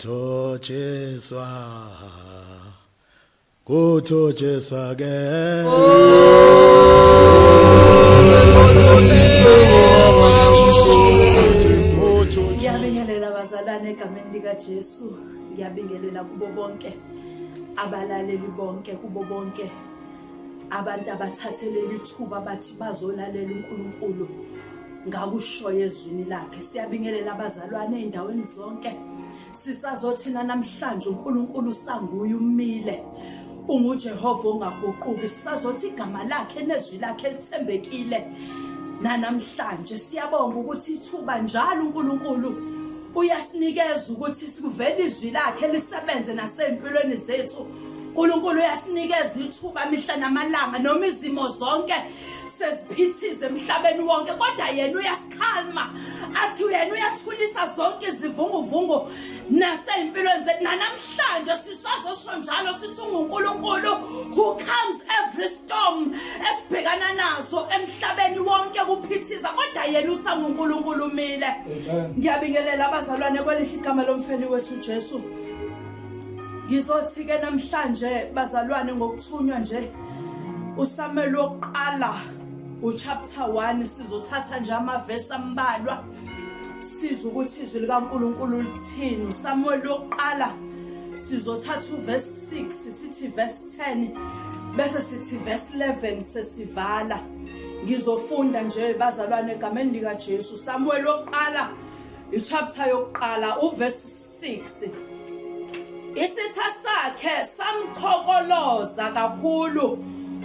Kothotshiswa Kuthotshiswa ke. Ngiyabingelela bazalwane egameni likaJesu. Ngiyabingelela kubo bonke abalaleli bonke kubo bonke abantu abathatheleli ithuba bathi bazolalela uNkulunkulu ngakushoyo ezwini lakhe. Siyabingelela abazalwane ezindaweni zonke. Sisazothina namhlanje uNkulunkulu usanguye umile. UnguJehova ongaguquki. Sisazothi igama lakhe nezwi lakhe lithembekile. Nanamhlanje siyabonga ukuthi ithuba njalo uNkulunkulu uyasinikeza ukuthi sikuvele izwi lakhe lisebenze nasempilweni zethu. uNkulunkulu uyasinikeza ithuba mihla namalanga noma izimo zonke seziphithize emhlabeni wonke kodwa yena uyasikhalma athi yena uyathulisa zonke izivunguvungu nasey'mpilweni zethu. Nanamhlanje sisazosho njalo sithi unguNkulunkulu who comes every storm esibhekana nazo emhlabeni wonke kuphithiza kodwa yena usanguNkulunkulu umile. Ngiyabingelela abazalwane kwelihle igama lomfeli wethu uJesu. Ngizothi-ke namhlanje bazalwane ngokuthunywa nje uSamuel wokuqala uchapter 1 sizothatha nje amavesi ambalwa sizwe ukuthi izwi likaNkulunkulu lithini. USamuel wokuqala sizothatha uverse 6 sithi verse 10 bese sithi verse 11 sesivala. Ngizofunda nje bazalwane egameni likaJesu. Samuel wokuqala ichapter yokuqala uverse 6. Isitha sakhe samchokoloza kakhulu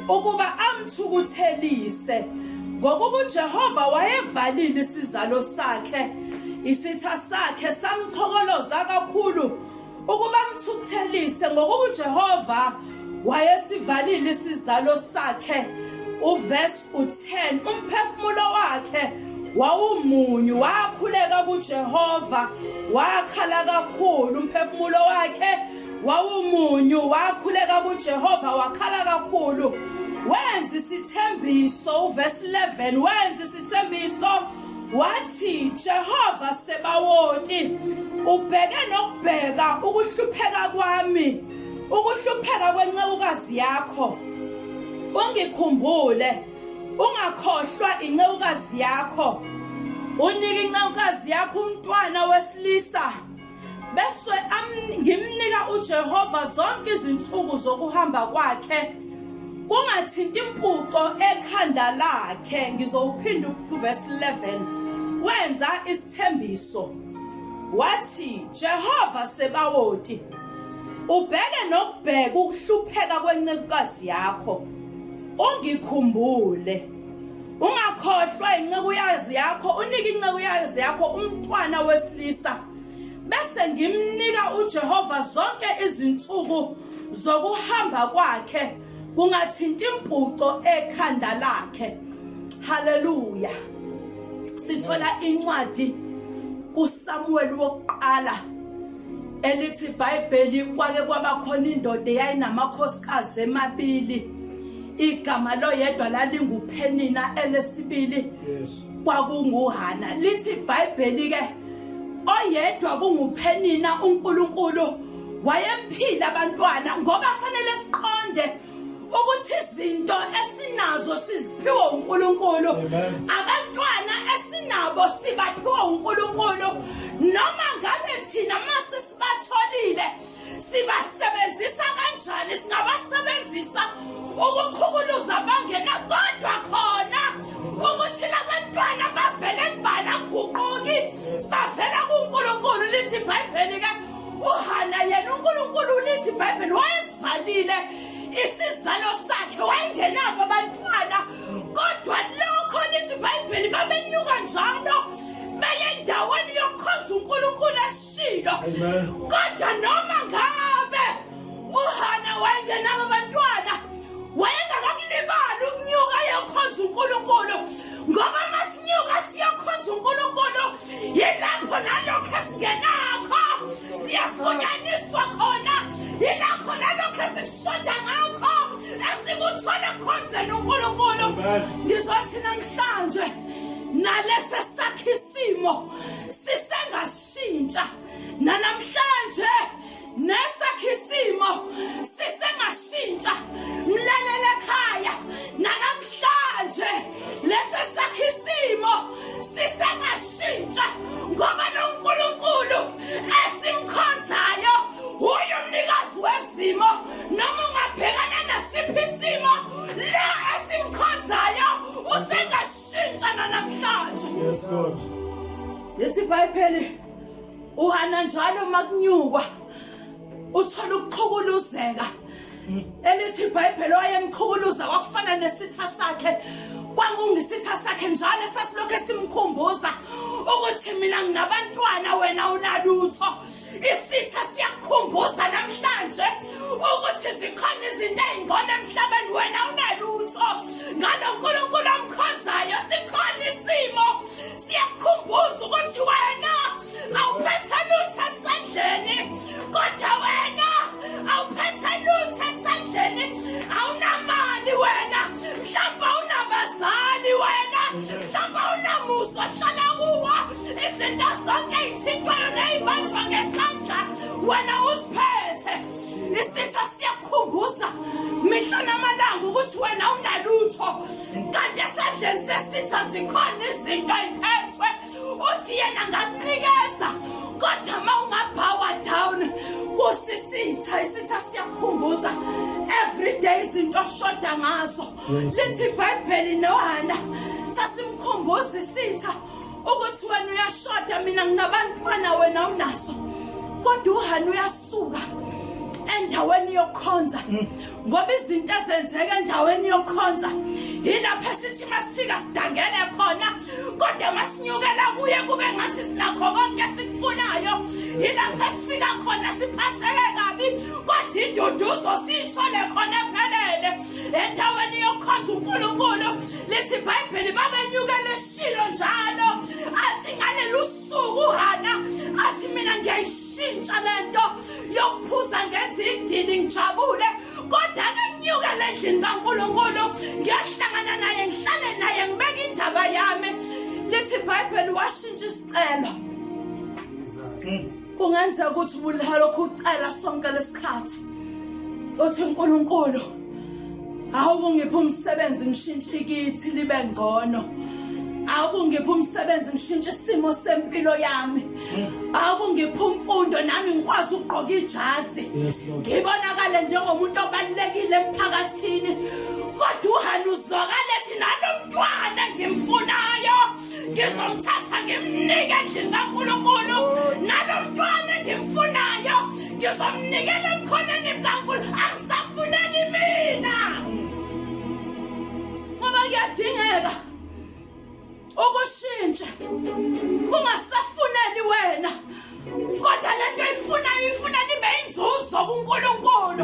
ukuba amthukuthelise ngokuba uJehova wayevalile isizalo sakhe. Isitha sakhe samchokoloza kakhulu ukuba amthukuthelise ngokuba uJehova wayesivalile isizalo sakhe. Uverse u10, umphefumulo wakhe wawumunyu, wakhuleka kuJehova, wakhala kakhulu. Umphefumulo wakhe wawumunyu, wakhuleka kuJehova, wakhala kakhulu. Wenza isithembiso, uverse 11, wenza isithembiso wathi, Jehova Sebawoti, ubheke nokubheka ukuhlupheka kwami, ukuhlupheka kwencekukazi yakho, ungikhumbule, ungakhohlwa incekukazi yakho, unike incekukazi yakho umntwana wesilisa, bese ngimnika uJehova zonke izinsuku zokuhamba kwakhe, kungathinti impuco ekhanda lakhe. Ngizowuphinda uverse 11. Wenza isithembiso wathi, Jehova Sebawoti, ubheke nokubheka ukuhlupheka kwencekukazi yakho, ungikhumbule, ungakhohlwa incekukazi yakho, unike incekukazi yakho umntwana wesilisa, bese ngimnika uJehova zonke izinsuku zokuhamba kwakhe, kungathinti impuco ekhanda lakhe. Haleluya. Sithola incwadi kuSamuel wokuqala elithi iBhayibheli kwake kwaba khona indoda eyayinamakhosikazi emabili, igama loyedwa lalinguPhenina, elesibili kwakunguHana. Lithi iBhayibheli ke oyedwa kunguPhenina, uNkulunkulu wayemphila abantwana, ngoba fanele siqonde ukuthi izinto esinazo siziphiwe uNkulunkulu, abantwana esinabo sibaphiwe uNkulunkulu. Noma ngabe thina mase sibatholile sibasebenzisa kanjani, singabasebenzisa ukukhukuluza bangena, kodwa khona ukuthi labantwana bavele kubani akuguquki, bavela kuNkulunkulu. Lithi iBhayibheli ke uHana yena uNkulunkulu lithi iBhayibheli wayesivalile isizalo sakhe, wayengenabo abantwana, kodwa lokho lithi iBhayibheli babenyuka njalo beye endaweni yokukhonza uNkulunkulu eShilo. Kodwa noma ngabe uHana wayengenabo abantwana, wayengakakulibali ukunyuka ayokhonza uNkulunkulu, ngoba masinyuka siyokhonza uNkulunkulu yilapho nalokho esingenakho siyafunyaniswa khona, yilapho nalokho esikushoda ngakho esikuthola ekukhonzeni uNkulunkulu. Ngizothi namhlanje nalesi sakhe isimo sisengashintsha nanamhlanje. iBhayibheli uhana njalo makunyukwa uthola ukuqhukuluzeka. Elithi iBhayibheli wayemqhukuluza kwakufana nesitha sakhe, kwangungisitha sakhe njalo esasilokhu esimkhumbuza ukuthi mina nginabantwana wena unalutho. Isitha siyakukhumbuza namhlanje ukuthi zikhona izinto ey'ngcono emhlabeni wena unalutho. Ngalo Nkulunkulu omkhonzayo sikhona isimo, siyakukhumbuza ukuthi wena awuphethe lutho esandleni, kodwa wena awuphethe lutho esandleni, awunamali wena, mhlawumbe awunabazali wena, mhlawumbe awunamuzi ohlala kuwo, izinto zonke ey'thintwayo ney'banjwa ngesandla wena uziphethe. Isitha siyakukhumbuza mihla namalanga ukuthi wena awunalutho, kanti esandleni sesitha zikhona izinto ey'phethwe. Uthi yena ngakunikeza, kodwa uma ungabhawa down kusisitha, isitha siyakukhumbuza every day izinto oshoda ngazo. Lithi iBhayibheli noHana sasimkhumbuza isitha ukuthi wena uyashoda, mina nginabantwana wena unaso. Kodwa uHana uyasuka endaweni yokukhonza, ngoba izinto ezenzeka endaweni yokukhonza yilapho esithi masifika sidangele khona, kodwa masinyukela kuye kube ngathi sinakho konke esikufunayo. Yilapho esifika khona siphatheke kabi, kodwa induduzo siyithole khona ephelele endaweni yokukhonza uNkulunkulu. Lithi iBhayibheli babenyukela eShilo njalo, athi ngalelu suku uHana athi mina ngiyayishintsha lento yokuphuza ngenza idili ngijabule, kodwa ke nginyukele endlini kaNkulunkulu ngiyahlangana naye, ngihlale naye, ngibeke indaba yami. Lithi iBhayibheli washintsha isicelo. Kungenzeka ukuthi ubulokhu ucela sonke lesikhathi, uthi uNkulunkulu awukungipha umsebenzi ngishintshe ikithi libe ngcono, awukungipha umsebenzi ngishintshe isimo sempilo yami, awukungipha umfundo nami ngikwazi ukugqoka ijazi ngibonakale njengomuntu obalulekile emphakathini. Kodwa uHana uzwakala ethi nalo mntwana ngimfunayo ngizomthatha ngimnike endlini kaNkulunkulu, nalo mntwana engimfunayo ngizomnikela ebukhoneni bukaNkulunkulu, angisafuneli mina. Ngoba kuyadingeka ukushintsha, ungasafuneli wena, kodwa lento oyifunayo ifunela ibe inzuzo kuNkulunkulu,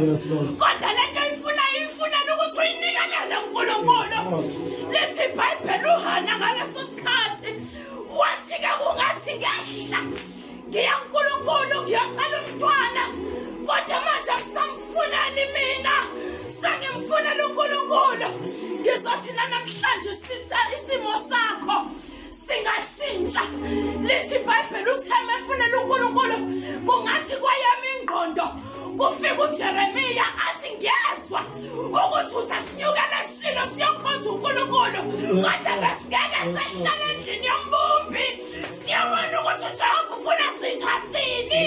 kodwa lento oyifunayo ifunela ukuthi uyinikelele uNkulunkulu. Lithi iBhayibheli uHana ngaleso sikhathi wathi-ke kungathi ngehla ngiya kuNkulunkulu ngiyocela umntwana, kodwa manje angisamfuneli mina, sengimfunela uNkulunkulu. Ngizothi nanamhlanje isimo sakho singashintsha. Lithi iBhayibheli utheme efunela uNkulunkulu, kungathi kwayami ingqondo kufika uJeremiya athi ngiyezwa ukuthi uthi asinyukele eShilo siyokhonza uNkulunkulu, kodwa besingeke sehlale endlini yombumbi, siyabona ukuthi uJehova ufuna sitsha sini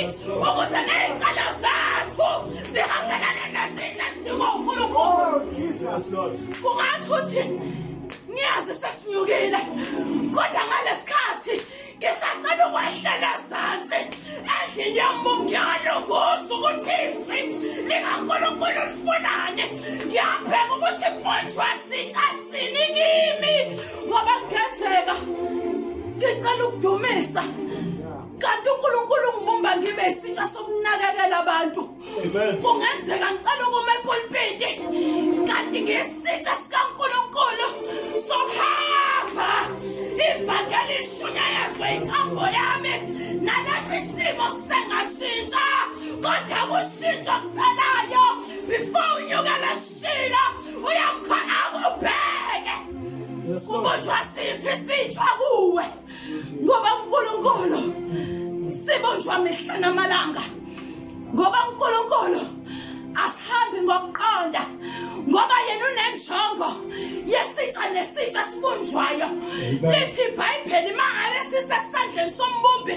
ukuze ney'celo zethu zihambelane nesitsha esidingwa uNkulunkulu. Kungathi uthi ngiyazi sesinyukile, kodwa ngalesikhathi ngisacela ukwehlela ezansi endlini yombumbi, ngiyalunguza ukuthi izwi likaNkulunkulu lifunani, ngiyabheka ukuthi kubunjwa sitsha sini kimi, ngoba kungenzeka ngicela ukudumisa kanti uNkulunkulu ungibumba ngibe isitsha sokunakekela abantu. Kungenzeka ngicela ukuma epulpiti kanti ngisitsha sikaNkulunkulu sokuhamba ivangeli lishunyayezwe inkambo yami, nalesi simo sengashintsha, kodwa kushintsha okucelayo before unyukele Shilo uyamkhona akubheke kubunjwa siphi isitsha kuwe, ngoba uNkulunkulu sibunjwa mihla namalanga, ngoba uNkulunkulu asihambi ngokuqonda, ngoba yena unenjongo yesitsha nesitsha sibunjwayo. Lithi iBhayibheli mangabe sisesandleni sombumbi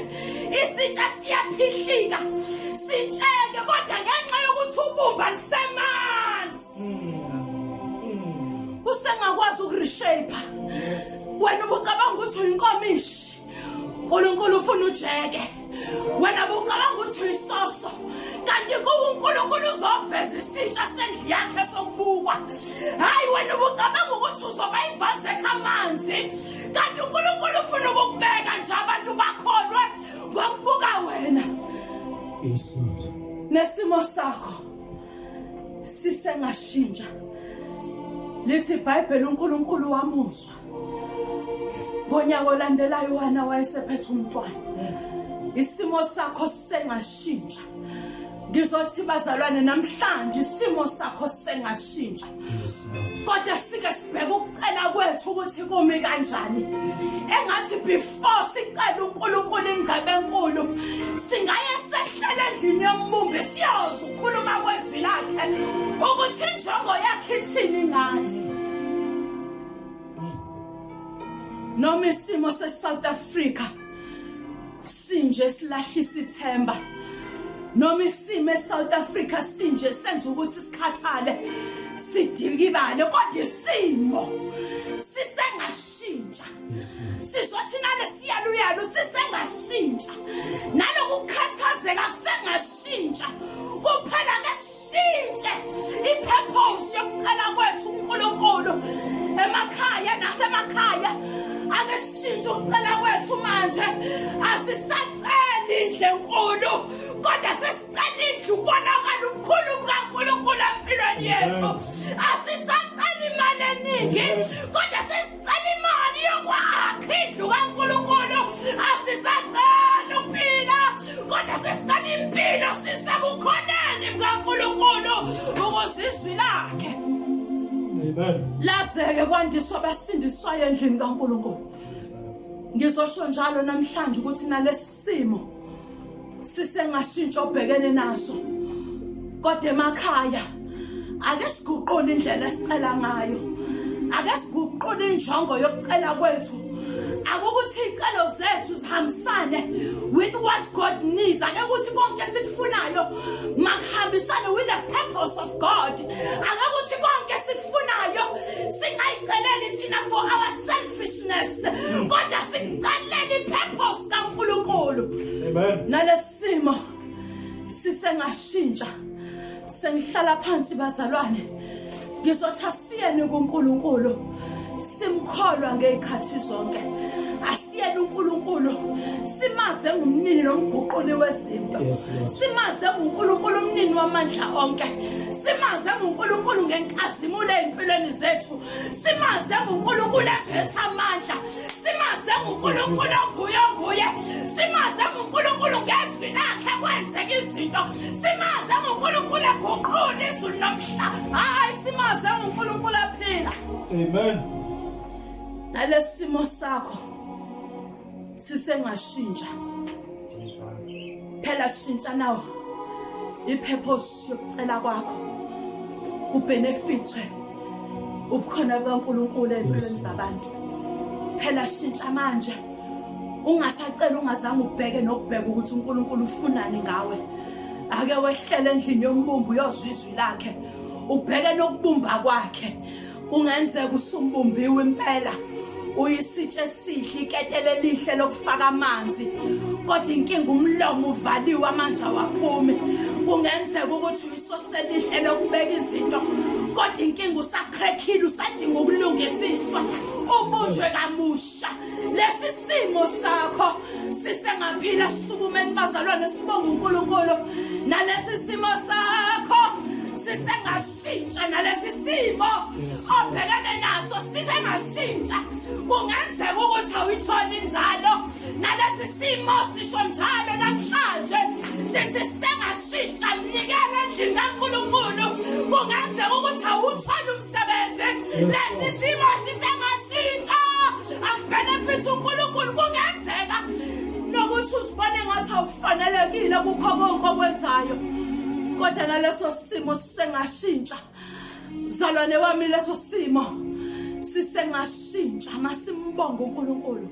isitsha siyaphihlika sitsheke, kodwa ngenxa yokuthi ubumba lisemanzi usengakwazi ukureshape. Wena ubucabanga ukuthi uyinkomishi, uNkulunkulu ufuna ujeke. Wena bucabanga ukuthi uyisoso, kanti kuwe uNkulunkulu uzoveza isitsha sendlu yakhe sokubukwa. Hayi, wena ubucabanga ukuthi uzoba ivazekha amanzi, kanti uNkulunkulu ufuna ukukubeka nje abantu bakholwe ngokubuka wena. Yes, Lord. Nesimo sakho sisengashintsha. Lithi iBhayibheli uNkulunkulu wamuzwa. Ngonyaka olandelayo uHana wayesephethe umntwana. Isimo sakho sengashintsha. Ngizothi bazalwane namhlanje isimo sakho sengashintsha. Kodwa sike sibheke ukucela kwethu ukuthi kumi kanjani. Engathi before sicela uNkulunkulu ingcebe enkulu, singaye sehlele endlini yombumbi siyozwa ukukhuluma kwezwi lakhe ukuthi injongo yakhe ithini ngathi. Noma isimo se-South Africa sinje silahlisa ithemba, noma isimo eSouth Africa sinje senza ukuthi sikhathale sidikibale, kodwa isimo sisengashintsha. Sizothi nalesiyaluyalu sisengashintsha, nalokukhathazeka kusengashintsha. Kuphela ke shintshe ipurpose yokucela kwethu uNkulunkulu emakhaya nasemakhaya. Ake shintshe ukucela kwethu manje. Asisaceli indlu enkulu, kodwa sesicela indlu kubonakala ubukhulu bukaNkulunkulu empilweni yethu. Asisaceli imali eningi, kodwa sesicela imali yokwakha indlu kaNkulunkulu. Asisaceli ukuphila, kodwa sesicela impilo sisebukhoneni bukaNkulunkulu ukuze izwi lakhe Amen. lazeke kwandiswa abasindiswayo endlini kaNkulunkulu. Ngizosho njalo namhlanje ukuthi nalesimo sisengashintsha obhekene naso, kodwa emakhaya ake siguqule indlela esicela ngayo, ake siguqule injongo yokucela kwethu. Akukuthi iy'celo zethu zihambisane with what God needs, ake ukuthi konke esikufunayo makuhambisane with the purpose of God. Ake ukuthi konke esikufunayo singayiceleli thina for our selfishness, kodwa sikucelele i-purpose kaNkulunkulu. Amen. Nalesimo sisengashintsha. Sengihlala phansi bazalwane, ngizothi asiyeni kuNkulunkulu simkholwa ngezikhathi zonke. Asiyeni uNkulunkulu simaze ngumnini nomguquli wezinto, simaze nguNkulunkulu umnini wamandla onke, simaze nguNkulunkulu ngenkazimulo ezimpilweni zethu, simaze nguNkulunkulu evetha amandla, simaze nguNkulunkulu onguye onguye, simaze nguNkulunkulu ngezwi lakhe kwenzeka izinto, simaze nguNkulunkulu eguqula izulu nomhlaba. Hayi, simaze nguNkulunkulu aphila. Amen. Nalesimo sakho sisengashintsha. Phela shintsha nawo ipurpose yokucela kwakho, kubenefitwe ubukhona bukaNkulunkulu empilweni zabantu. Phela shintsha manje, ungasacela ungazange ubheke nokubheka ukuthi uNkulunkulu ufunani ngawe. Ake wehlele endlini yombumbi uyozwa izwi lakhe, ubheke nokubumba kwakhe. Kungenzeka usumbumbiwe impela, uyisitshe esihle, iketele elihle lokufaka amanzi, kodwa inkinga umlomo uvaliwe, amanzi awaphumi. Kungenzeka ukuthi uyisose elihle lokubeka izinto, kodwa inkinga usakrekhile, usadinga ukulungisiswa, ubunjwe kamusha. Lesi simo sakho sisengaphila. Sisukumeni bazalwane, sibonga uNkulunkulu. Nalesi simo sakho sisengashintsha, nalesi simo obhekene naso sisengashintsha. Kungenzeka ukuthi awuyitholi inzalo, nalesi simo sisho njalo namhlanje, sithi sengashintsha, mnikele endlini kaNkulunkulu. Kungenzeka ukuthi awutholi umsebenzi, lesi simo sisengashintsha, akubenefit uNkulunkulu. Kungenzeka nokuthi uzibone ngathi awufanelekile kukho konke okwenzayo, kodwa naleso simo sisengashintsha. Mzalwane wami, leso simo sisengashintsha. Masimbonge uNkulunkulu.